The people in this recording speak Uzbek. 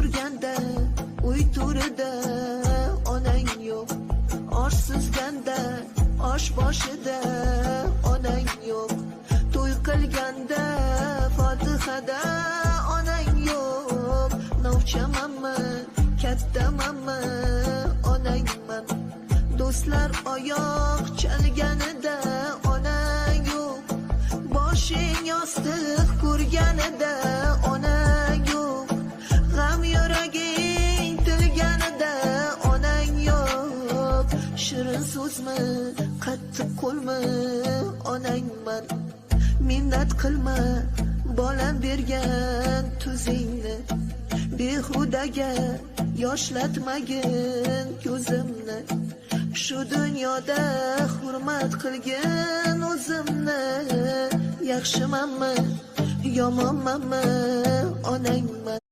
Turganda uy to'rida onang yo'q, osh suzganda osh boshida onang yo'q, to'y qilganda fotihada onang yo'q. Novchamanmi, kattamanmi, onangman. Do'stlar oyoq chalganida onang yo'q, boshing yostiq ko'rganida onang yo'q, g'am yuraging tilganida onang yo'q. Shirin so'zmi, qattiq qo'lmi, onangman. Minnat qilma bolam bergan tuzingni, behudaga yoshlatmagin ko'zimni. Shu dunyoda hurmat qilgin o'zimni. Yaxshimanmi, yomonmanmi, onangman.